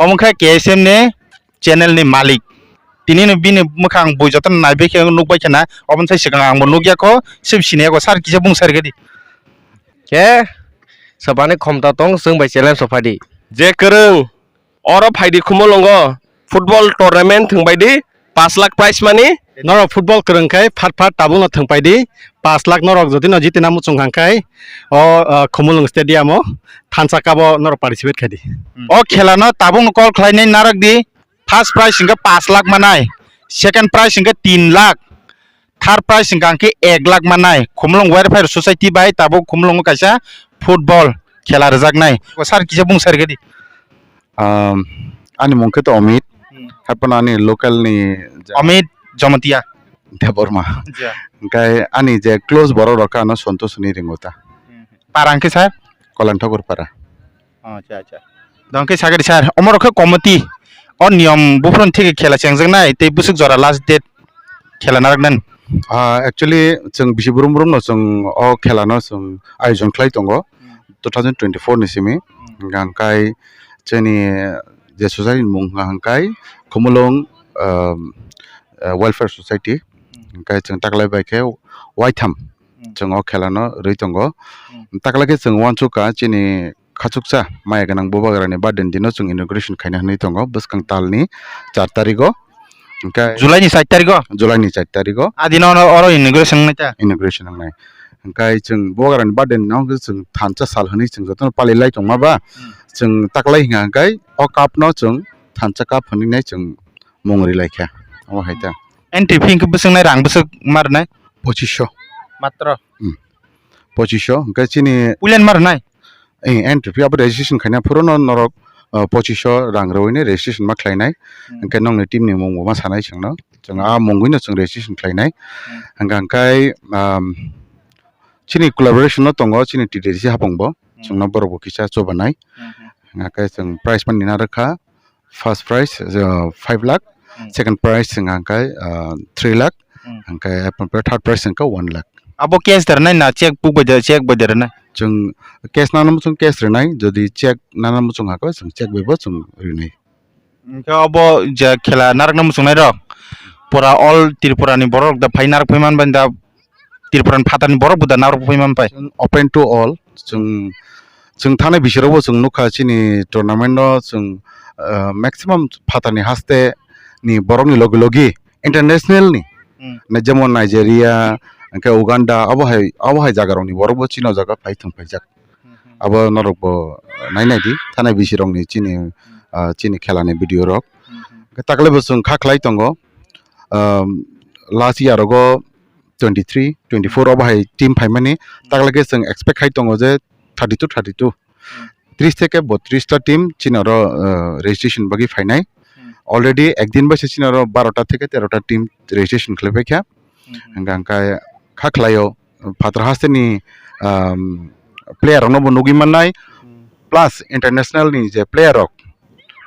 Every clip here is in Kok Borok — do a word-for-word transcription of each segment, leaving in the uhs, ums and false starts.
Omo khe K S M ni channel ni malik. Tini no bini mwkhang bui jotono naibai khe nukbai khe na, oboni sai swkang ang bo nukya kho, sib sini yago sir kisa bung sir gadi. Khe sabani khomta tong chwng bai challenge rok phadi. Je kwrwng oro phaidi Khumulwngo football tournament thwngbaidi pash lakh prize money. Norok football kwrwng khai phat phat tabukno thwngpaidi pash lakh norok jotino jitina muchung hangkhai o, o, Khumulwng stadium o thansa cup o norok participate khaidi. O khela no tabuk no call khlainai narwk di. First prize hwnkhe pash lakh manai, second prize hwnkhe tin lakh, third prize hwnkhe hwnkhe ek lakh manai. Khumulwng Welfare Society bai tabuk Khumulwngo kaisa football khela rwjaknai. O sir kisa bung sir gadi. Um, ani mung khe to Amit. Hmm. Haphano ani local ni ja- Amit Jamatia. Debbarma. Ja. Hwnkhe ani je close borok rok khe ano Santosh hinwi ringo ta. Hmm. Para hwnkhe sir? Kolan Thakur para. Acha, acha. Dong khe sagadi sir, omorok khe committee o niyom buphuruni theke khela chengjaknai tei bwswk jora last date khela narwknani. Ah, actually, chwng bisi brum brum no chwng o khela no chwng ayojon khlai tongo Hmm. two thousand twenty-four ni simi. Hmm. Hwnkhe chini je society ni mung hwnkha hwnkhe Khumulwng, um, uh, Welfare Society. Hmm. Hwnkhe chwng taklai bai khe waitham Hmm. chwng o khela no rwi tongo. Hmm. Taklai khe chwng uansukha chini khachuksa maya gwnang bubagrani birthday ni dino chwng inauguration khaina hinwi tongo bwskang talni char tarigo. Hwnkhe July ni char tarigo? July ni char tarigo. A dino oro, oro inauguration wngnai ta? Inauguration wngnai. Hwnkhe chwng bubagrani birthday ni no hwnkhe chwng thansa sal hinwi chwng jotono palilai tongma ba, Hmm. chwng taklai hwnkha hwnkhe o cup no chwng thansa cup hinwi nai chwng mung ri lai kha. Omo hai ta. Entry fee hwnkhe bwswk nai rang bwswk ma rwnai? Pochisho. Matro? Hmm. Pochisho. Hwnkhe chini Puilen ma rwnai? Eh, entry fee abo registration khaina phuru no norok, uh, pochisho rang rwui ni registration ma khlainai. Hmm. Hwnkhe nokni team ni mung bo ma sanai chwng no. Chwng a mungwi no chwng registration khlainai. Hmm. Hwnkhe, hwnkhe, um, chini collaboration no tongo chini T D C hapung bo. Hmm. Chwng no borok bo kisa chubanai. Hmm, hmm. Hwnkhe chwng prize mani na rwkha. First prize, uh, five lakh, Hmm. second prize hwnkha hwnkhe, uh, three lakh, Hmm. hwnkhe third prize hwnkhe one lakh. Abo cash da rwnai na cheque book bai da, cheque bai da rwnai? Chwng cash nana muchung cash rwnai, jodi cheque nana muchung hakhe chwng cheque bai bo chwng rwnai. Hwnkhe abo je khela narwkna muchungnai rok, pura all Tripura ni borok da phai narwk phai man bai da Tripura ni phatar ni borok bo da narwk phai man pai. Chwng open to all. Chwng, chwng thanai bisirokbo chwng nukha chini tournament no chwng, ah, maximum phatar ni haste ni borok ni logi logi international ni. Hmm. Na jemon Nigeria, hwnkhe Uganda, abo hai, abo hai jaga rok ni borok bo chini o jaga phai thwng phaijak. Hmm, hmm. Abo norok bo nai nai di, thanai bisirok ni chini, Hmm. ah, chini khela ni video rok. Hmm, hmm. Hwnkhe takle bo chwng kha khlai tongo. Um, last year rogo twenty-three, twenty-four obo hai team phaimani, taklai khe chwng expect khai tongo je thirty-two, thirty-two, Hmm. tris theke botris ta team chini oro, uh, registration bagwi phainai. Hmm. Already ekdin bai se chini oro barota theke terota team registration khlai paikha. Hmm. Hwnkha hwnkhe kha khlaio, phatar hasteni, um, player rokno bo nugwi mannai, Hmm. plus international ni je player rok,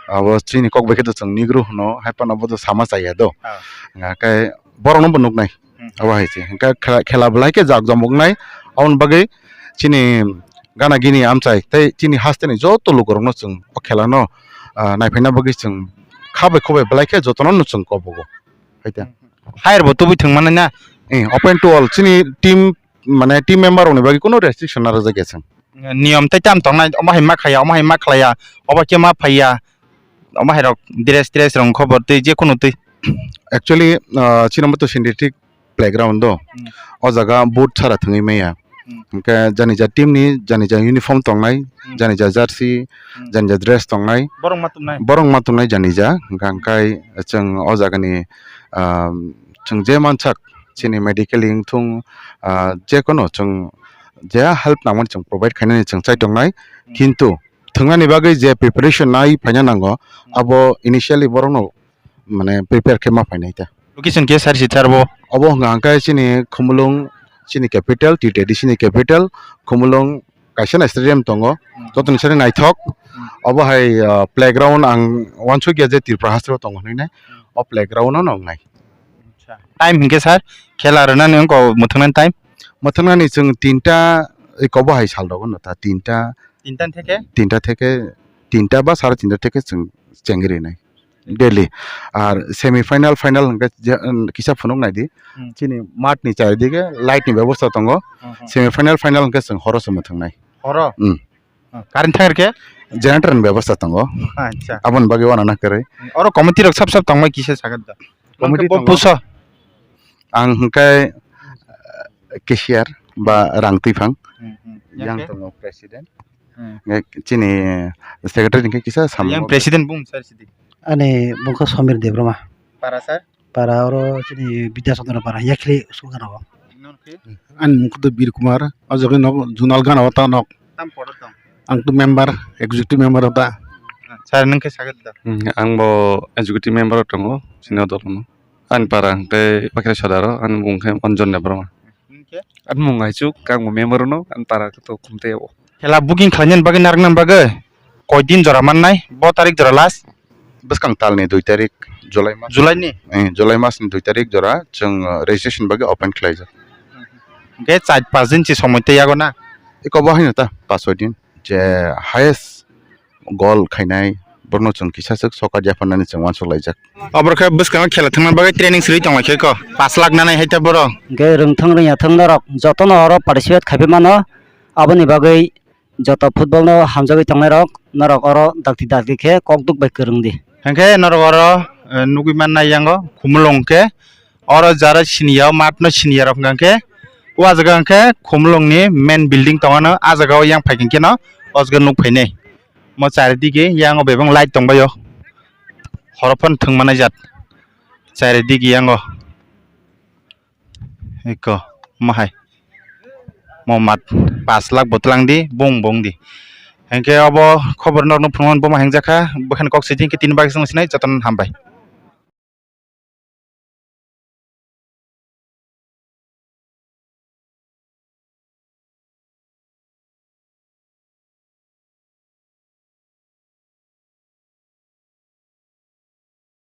abo chini kok bai khe to chwng Negro hwno, hai phano bo to sama chaya do. Ah. Hwnkha khe borokno bo nuknai. Hmm. Abo hai se. Hwnkha khe-, khela belai khe jak jomok nai. Aboni bagwi chini gana gini amchai tei chini hasteni joto lukurokno chwng o khela no, ah, naiphaina bagwi chwng kha bai kho bai belai khe jotono no chwng kobogo. Hai ta. Hmm. Hire bo tubui thwng mannai na? Eh, open to all. Chini team, mane team member rokni bagwi kunu restriction narwkjakya chwng. Niyom tei tam tongnai, omo hai ma khaya, omo hai ma khlaiya, obo khe ma phaiya, omo hai rok dress, dress rok khobor tei je kunu tei. Actually, ah, chini omo to synthetic playground do. Hmm. O jaga boot sara thwngwi maya. Hmm. Hwnkhe jani ja team ni, jani ja uniform tongnai, Hmm. jani ja jersey, Hmm. jani ja dress tongnai. Borok ma tumnai? Borok ma tumnai jani ja. Hwnkha hwnkhe chwng o jaga ni, um, chwng je mansak chini medically wngthung, ah, je kono chwng je help nangmani chwng provide khainani chwng chai tongnai. Hmm. Kintu thwngnani bagwi je preparation nai phaina nango, Hmm. abo initially borokno mane prepare khe ma phainai ta. Location khe sari si thar bo? Obo hwnka hwnkhe chini Khumulwng, chini capital, T T D C ni capital, Khumulwng kaisa na stadium tongo, Hmm. jotoni sari naithok. Hmm. Obo hai, ah, playground ang uansukya je Tripura haste o tongo hinwi nai. Hmm. O playground no wngnai. Acha. Time hinkhe sir, khela rwnani wngkha mwthwngnani time? Mwthwngnani chwng tinta, eko bo hai sal rogo no ta tinta. Tinta theke? Tinta theke tinta ba sare tinta theke chwng chengwi rinai daily. Ar semi final, final hwnkhe je, um, kisa phunuk naidi. Hmm. Chini mat ni charidige light ni bebosta tongo. Hmm, hmm. Semi final, final hwnkhe chwng horo se mwthwngnai. Horo? Hmm. Hmm. Current thang rikhe? Generator ni bebosta tongo. Acha. Aboni bagwi wana nakarwi. Oro committee rok sab sab tongmai kisa sagat da. Committee bo tongo. Puso? Ang hwnkhe, eh, cashier ba rang twifang. Hmm, hmm. Yang tongo president. Hmm. Nge chini secretary hwnkhe kisa samung. Yang president bung sir sidi. Ani bungkha Somir Debbarma. Para sir? Para oro chini Bidya Chandra para, yakli school gana o. Ani mungkha to Bir Kumar, o jaga nok Junal gana o ta nok. Tam podo tong? Ang to member, executive member o ta. Sir, nwng khe sagat da? Hmm, ang bo executive member o tongo, sini o dol no. Ani para hwnkhe Pakhira Sodaro, ani bung khe Anjan Debbarma. Nwng khe? Ani mung Aichuk, ang bo member no, ani para khe to Khumtei o. Khela booking khlainani bagwi narwknani bagwi koi din jora mannai? Bo tarik jora last? Bwskang talni dui tarik July mas. July ni? Eh, July mas ni dui tarik jora chwng, uh, registration bagwi open khlaijak. Hwnkhe char pas din si somoi tei yago na? Eko bo haino ta pas soi din. Je highest goal khainai borno chwng kisa swk sokar yapharnani chwng uansuk laijak. Aboro khe bwskango khela thangna bagwi training srwi tonglaikhe ko pas lakh nanai hai ta boro. Hwnkhe rwngthang rwngyathang norok jotono oro participate khaipai mano, aboni bagwi joto football no hamjagwi tongnai rok, norok oro dakti dakti khe kok duk bai kwrwng di. Hwnkhe norok oro, eh, nugwi mannai yango Khumulwng khe oro jara siniya o mat no siniya rok hwnkha khe o jaga hwnkhe Khumulwng ni main building tongmano, a jaga o yang phai khe no o jaga nuk phainai. Mo charidige yango bebak light tongbaio, horo phano thwng manai jat charidige yango. Eko, mo hai. Mo mat pas lakh bo twlang di, bung bung di. Hwnkhe obo khobor norokno phunukmani bomo hengjakha, bwkhani kok sijing khe tini bagwi chwng sinai, jotono hambai.